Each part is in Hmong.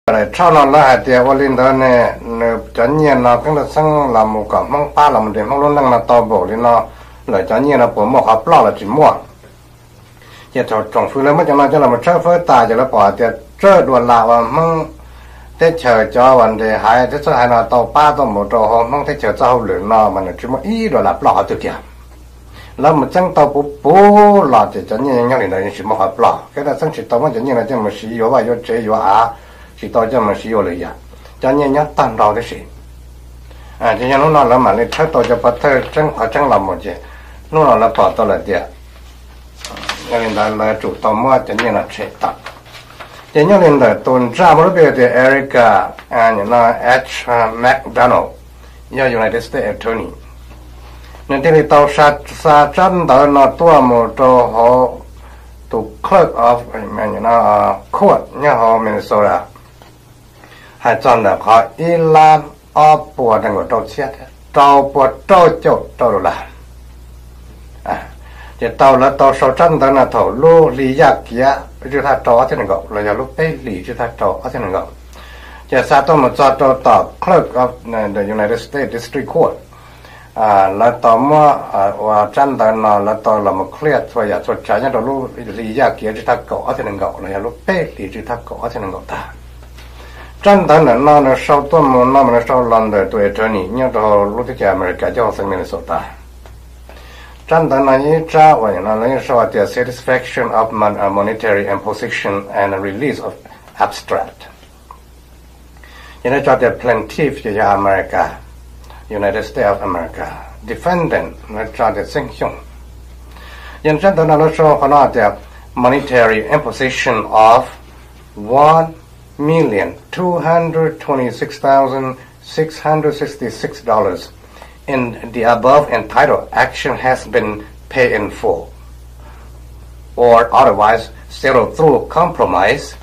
Donald Trump no lawv hais tias ua li ntawd ne, nws cov nyiaj no Keeb Thaj Xeeb los mus kom Hmoob pab los mus nres Hmoob lub neej no tau npaum li no lawm, cov nyiaj no puas muaj qhov ploj los tsis muaj? Ces thaum tsoom fwv lawv muab cov no coj los tshawb fawb tas ces lawv pom hais tias tsawg dollar uas Hmoob teb chaws cov uas nres haiv thiab txhawb haiv no tau pab tuaj mus rau hauv Hmoob teb chaws txoj hauj lwm no mas nws tsis muaj ib dollar ploj qhov twg kiag. Lawv mus txeeb tau puv puv los ces cov nyiaj yeej nyob li ntawd, yeej tsis muaj qhov ploj. Keeb Thaj Xeeb tsis tau muab cov nyiaj no coj mus siv yuav vaj yuav tsev yuav av, tsis tau coj mus siv ua lwm yam. Cov nyiaj nyob tag nrho tib si. Ces yog hnub no lawv mam li tshawb tau cov pov thawj tseeb qhov tseeb los mus ces hnub no lawv pom tau lawm tias yog li ntawd lawv tsum tau muab cov nyiaj no tshem tawm. Ces nyob li ntawm tus ntsaj muaj lub npe tias Erica H McDonald, yog United States Attorney, nws thiaj li tau xa tsab ntawv no tuaj mus rau hauv tus Clerk of Court nyob hauv Minnesota, hais txog ntawm qhov ib lab ob puas nees nkaum rau txhiab thiab rau puas rau caum rau dollar. Ces tau lawv tau sau tsab ntawv no thaum lub hli Yaj Kiav tsib thaj rau ob txhiab nees nkaum los yog lub peb hlis tsib thaj rau ob txhiab nees nkaum. Ces xa tuaj mus txog rau tom Clerk of the United States District Court, lawv tau muab ua tsab ntawv no lawv tau los mus clear txhua yam txhua tsav nyob rau lub hli Yaj Kiav tsib thaj kaum ob txhiab nees nkaum los yog lub peb hlis tsib thaj kaum ob txhiab nees nkaum tag. Tsab ntawv ntawm no nws sau tuaj mus no mas nws sau los ntawm tus attorney nyob rau lub teb chaws America coj hauv xeev Minnesota. Tsab ntawv no ib tsab uas no lawv yeej sau hais tias satisfaction of monetary imposition and release of abstract. Ces lawv tso tias plaintiff ces yog America, United States of America, defendant lawv tso tias Xeeb Xyooj. Yog tsab ntawv no lawv sau qhov no tias monetary imposition of one million two hundred twenty-six thousand six hundred sixty-six dollars in the above entitled action has been paid in full or otherwise settled through compromise.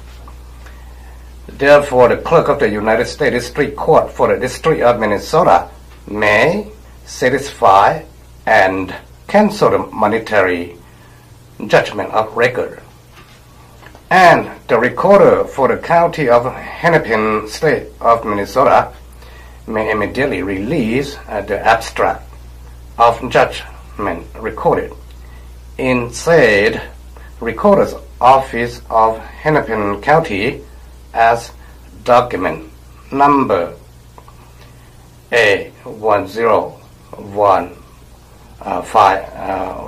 Therefore, the clerk of the United States District Court for the District of Minnesota may satisfy and cancel the monetary judgment of record. And the recorder for the county of Hennepin, state of Minnesota, may immediately release the abstract of judgment recorded in said recorder's office of Hennepin County as document number A one zero one five,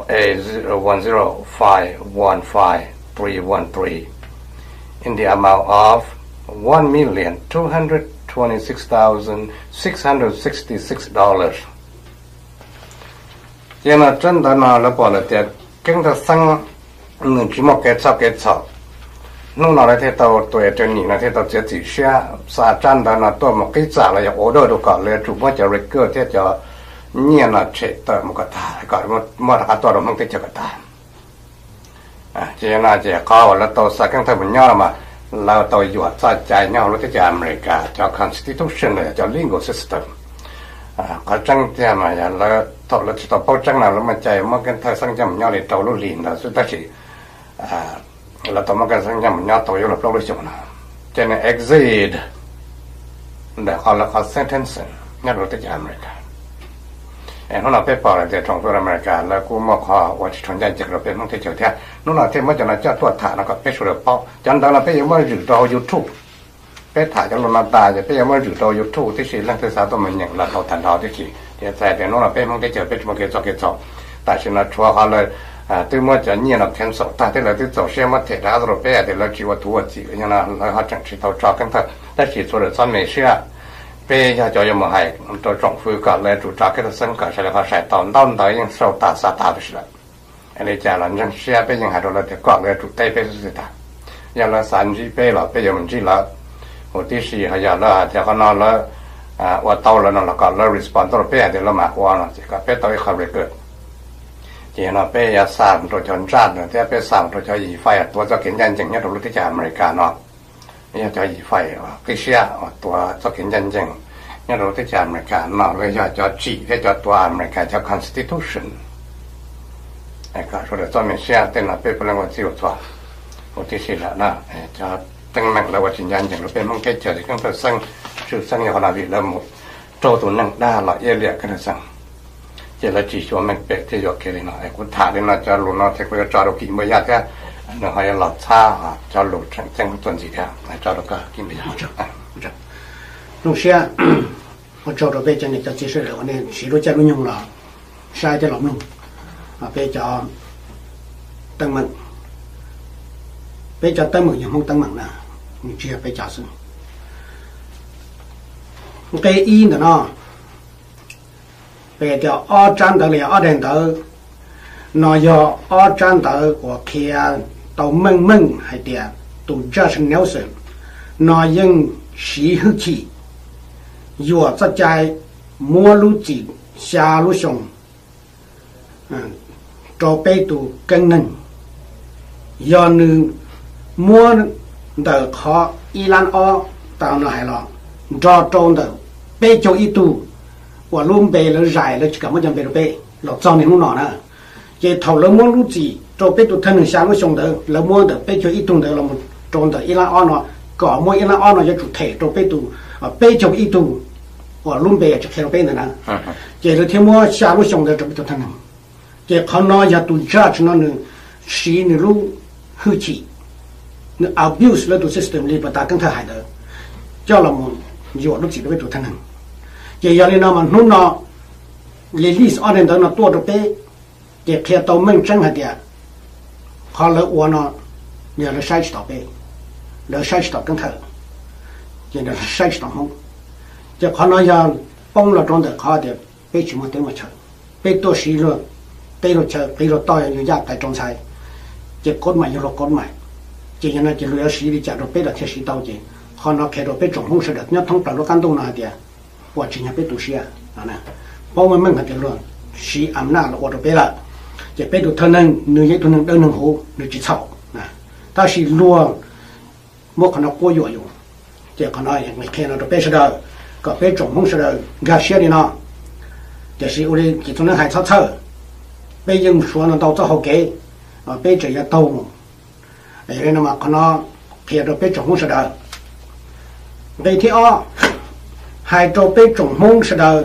A one zero five one five three one three, in the amount of one million two hundred twenty-six thousand six hundred sixty-six dollars. Ces no tsab ntawv no lawv pom lawm tias Keeb Thaj Xeeb nws tsis muaj kev txhawj kev txhaum. Hnub no lawv thiaj tau, tus attorney no thiaj tau txiav txim siab xa tsab ntawv no tuaj mus qib txam los yog order rau kom lawv yuav tsum muab cov record thiab cov nyiaj no tshem tawm mus kom tag, kom muab rov qab tuaj rau Hmoob teb chaws kom tag. Ces no ces qhov uas lawv tau xa Keeb Thaj mus nyob no mas lawv tau yuam txoj cai nyob hauv lub teb chaws America cov constitution los yog cov legal system. Qhov tseeb tiag mas yog lawv thaum lawv tsis tau paub tseeb no lawv muaj cai muab Keeb Thaj Xeeb coj mus nyob li rau lub hlis ntawd xwb, tab sis lawv tau muab Keeb Thaj Xeeb coj mus nyob tau yuav luag plaub lub xyoos no, ces nws exceed ntawm qhov lawv qhov sentencing nyob rau lub teb chaws America. Es hnub no peb pom lawm tias tsoom fwv America lawv kuj muaj qhov uas tsis tshua ncaj ncees rau peb Hmoob teb chaws thiab. Hnub no thiaj muab cov no coj tuaj tham no kom peb sawv daws paub. Cov ntawv no peb yuav muab zwm rau hauv YouTube. Peb tham cov lus no tas ces peb yuav muab zwm rau YouTube tib si, leej twg xav tuaj mus nyeem los tau tag nrho tib si. Ces txhais tias hnub no peb Hmoob teb chaws peb tsis muaj kev txhawj kev txhaum. Tam sim no tshuav qhov lawv twb muab cov nyiaj no cancel tag thiab lawv twb txaus siab muab them rov qab rau peb hais tias lawv tsis ua tuv ua txim li no, lawv ho tseem tsis tau tso Keeb Thaj. Tab sis sawv daws txhob me siab, peb yog cov yuav mus hais rau tsoom fwv kom lawv yuav tsum tso Keeb Thaj Xeeb kom sawv daws ho sai tau. Ntaub ntawv yeej sau tas xa tas tib si lawm. Li cas los ntseeg siab peb yeej hais rau lawv tias kom lawv yuav tsum teb peb xwb tag. Yog lawv xav ntsib peb los peb yuav mus ntsib lawv. Huv tib si ho yog lawv hais tias qhov no lawv ua tau lawm no los kom lawv respond tuaj rau peb hais tias lawv mam ua no ces kom peb tau ib qho record. Ces no peb yuav xa mus rau cov ntsaj no thiab peb xa mus rau cov yim fai tuav txoj kev ncaj ncees nyob rau lub teb chaws America no. Yog cov yim fai qib siab uas tuav txoj kev ncaj ncees nyob rau lub teb chaws America no, los yog cov tsim thiab cov tuav America cov constitution. Kom sawv daws txhob me siab, tej no peb puav leej ua txij ua txhua huv tib si lawm na. Cov teeb meem lawv ua tsis ncaj ncees rau peb Hmoob teb chaws, ces Keeb Thawj Xeeb, Tshwj Xeeb yog qhov no vim lawv mus raug tus neeg dag los iab liam Keeb Thawj Xeeb, ces lawv tsis xyuas meej pem thiaj yuam kev li no. Es kuv tham li no cov lus no ces kuv yuav tso rau Kim Npawg Yaj thiab, nws ho yuav los txhab cov lus tseem ceeb tuaj ntxiv thiab. Tso rau koj Kim Npawg Yaj. Zoo siab, ua tsaug rau peb cov niam cov txiv sawv daws uas nej siv lub caij lub nyoog los saib thiab los mloog peb cov teeb meem. Peb cov teeb meem yog Hmoob teeb meem na, nws tsis yog peb cov xwb. Nqe ib ntawm no, peb tias ob tsab ntawv los yog ob daim ntawv no yog ob tsab ntawv uas qhia tau meej meej hais tias tus Judge Nelson no yeej siv hwj chim yuam txoj cai muab lub txim xya lub xyoo rau peb tus keeb neeg. Yog nws muab ntawm qhov ib lab ob tas no hais los nrog rau ntawm peb caug ib tug uas lub npe lawv zais, lawv tsis kam muab cov npe rau peb los txog niaj hnub no na. Ces thaum lawv muab lub txim rau peb tus thawj neeg xya lub xyoo ntawd, lawv muab ntawm peb caug ib tug ntawd los rau ntawm ib lab ob no, kom muab ib lab ob no yuav tsum them rau peb tus, peb caug ib tug uas lub npe tsis qhia rau peb ntawd na. Ces lawv thiaj muab xya lub xyoo ntawd rau peb tus thawj neeg. Ces qhov no yog tus judge no nws siv nws lub hwj chim, nws abuse lawv tus system li pas tas Keeb Thawj hais ntawd, coj los mus yuam lub txim rau peb tus thawj neeg. Ces yog li no mas hnub no release ob daim ntawv no tuaj rau peb, ces qhia tau meej tseeb hais tias qhov lawv ua no yog lawv saib tsis taus peb, lawv saib tsis taus Keeb Thawj, ces lawv saib tsis taus Hmoob. Ces qhov no yog poob los rau ntawm qhov tias peb tsis muaj teb muaj chaw, peb tuaj siv luag teb luag chaw qiv luag toj yug yaj tais rau ntxhais, ces kod mais yog luag kod mais. Ces yog no ces luag yuav siv li cas rau peb los thiaj siv tau. Ces qhov no qhia rau peb tsoom Hmoob sawv daws nyob thoob plaws lub qab ntuj no hais tias puas tsis yog peb tu siab no, paub meej meej hais tias luag siv am naj los ua rau peb lawm. Ces peb tus thawj neeg nws yog ib tug neeg dawb neeg huv, nws tsis txhaum, tab sis luag muab qhov no quab yuam yus. Ces qhov no qhia no rau peb sawv daws, kom peb tsoom Hmoob sawv daws nkag siab li no. Tiam sis ua li Cim Txoos Neeb hais txhob txhawj, peb yeej suav ntau txoj hau kev, peb tseem yuav taug mus. Yog li no mas qhov no qhia rau peb tsoom Hmoob sawv daws. Nqe thib ob, hais rau peb tsoom Hmoob sawv daws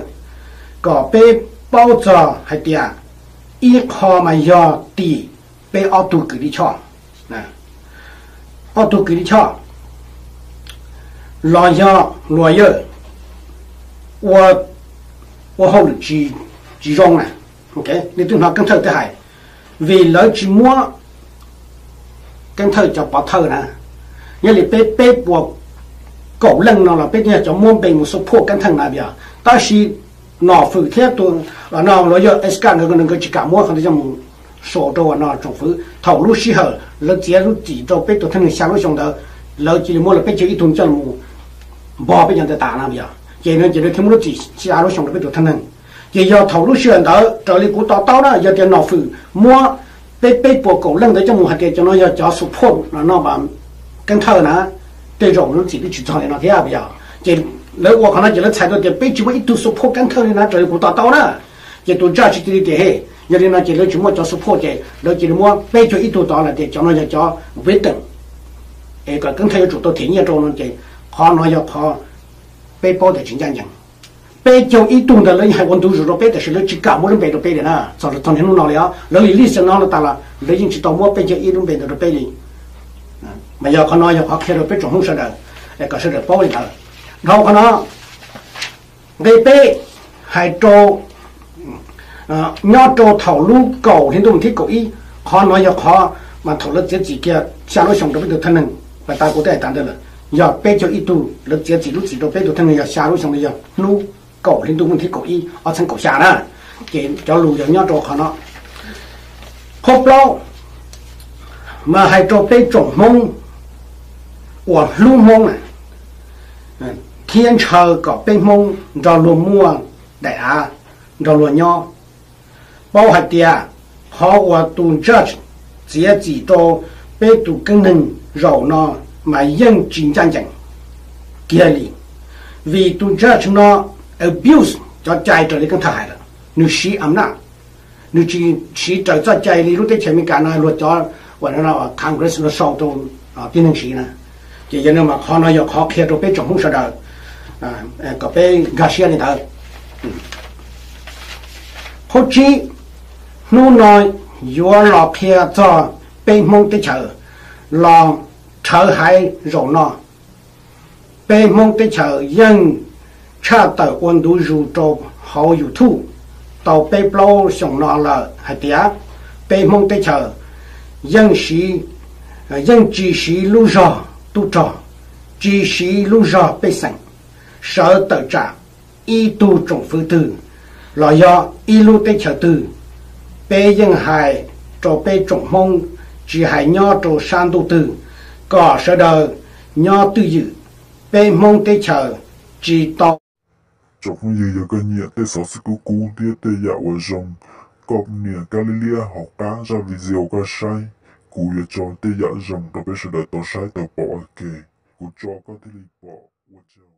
kom peb paub txog hais tias ib qho mas yog tim peb ob tug kws lij choj, ob tug kws lij choj los yog luag yawg ua, ua hauj lwm tsis zoo na. Li twb hnov Keeb Thawj twb hais, vim lawv tsis muab Keeb Thawj cov pov thawj na, nyob li peb peb puas kaum leej no los peb twb yog cov muab npe mus support Keeb Thawj na yog, tab sis Nom Fwm thiab tus no luag yawg Eska nkawd, nkawd tsis kam muab qhov ntawd coj mus show rau no tsoom fwv. Thaum lub sij hawm lawv txiav lub txim rau peb tus thawj neeg xya lub xyoo ntawd, lawv cia li muab lawv peb caug ib tug coj mus npog peb cov ntawd tas na yog, ces no ces lawv thiaj muab lub txim xya lub xyoo rau peb tus thawj neeg. Ces yog thaum lub sij hawm ntawd raws li kuv to taub na, yog tias Nom Fwm muab peb peb puas kaum leej ntawd coj mus hais tias cov no yog cov support no Keeb Thawj na, tej zaum lub txim twb tsis txog li no thiab yog. Ces lawv ua qhov no ces lawv txhais tau tias peb tsis muaj ib tug support Keeb Thawj li na raws li kuv to taub na. Ces tus judge cia li tias he, yog li no ces lawv tsis muaj cov support ces lawv cia li muab peb caug ib tug tod los tias cov no yog cov victim, es kom Keeb Thawj yuav tsum tau them nyiaj rau no ces qhov no yog qhov peb paub tias tsis ncaj ncees. Peb caug ib tug ntawd lawv yeej hais ua ntu zus rau peb tiam sis lawv tsis kam muab lub npe rau peb li na, txog txog niaj hnub no li os. Lawv li lij xwm no no tas los lawv yeej tsis tau muab peb caug ib lub npe ntawd rau peb li. Mas yog qhov no yog qhov qhia rau peb tsoom Hmoob sawv daws, kom sawv daws paub li ntawd. Dhau qhov no, nqe peb hais rau, nyob rau thaum lub kaum hli ntuj thib kaum ib, qhov no yog qhov mas thaum lawv txiav txim kiag xya lub xyoo rau peb tus thawj neeg, pas tas kuv twb hais tas ntawd lawm, yog peb caug ib tug lawv txiav txim lub txim rau peb tus thawj neeg yog xya lub xyoo, yog hnub kaum hli ntuj thib kaum ib ob txhiab kaum xya na. Ces cov lus yog nyob rau qhov no. Qhov plaub mas hais rau peb tsoom Hmoob uas hlub Hmoob na, thiab ntshaw kom peb Hmoob nrog luag muaj daim av, nrog luag nyob. Paub hais tias qhov uas tus judge txiav txim rau peb tus keeb neeg zaum no mas yeej tsis ncaj ncees kiag li, vim tus judge no abuse cov cai raws li Keeb Thawj hais lawm, nws siv am naj, nws tsis siv raws txoj cai li lub teb chaws Amelikas no luag cov uas Congress luag sau rau tib neeg siv na. Ces yog li no mas qhov no yog qhov qhia rau peb tsoom Hmoob sawv daws kom peb nkag siab li ntawd. Qhov tsib, hnub no yuav los qhia txog peb Hmoob teb chaws los rhawv haiv zaum no. Peb Hmoob teb chaws yeej tshaj tawm ua ntu zus rau hauv YouTube tau peb plaub xyoos no lawm hais tias peb Hmoob teb chaws yeej siv, yeej tsis siv lub zog tub rog, tsis siv lub zog pej xeem, sawv tawm tsam ib tug tsoom fwv twg los yog ib lub teb chaws twg, peb yeej hais rau peb tsoom Hmoob, tsis hais nyob rau sab ntuj twg, kom sawv daws nyob twj ywm, peb Hmoob teb chaws tsis tau. Tsoom phooj ywg, yog koj nyiam tej xov xwm kub kub thiab tej yam uas zoo, koj nias kab liab liab hauv qab zaj video koj saib, kuv yuav tso tej yam zoo rau peb sawv daws tau saib tau pom ua ke, kuv tso koj thiaj li pom. Ua tsaug.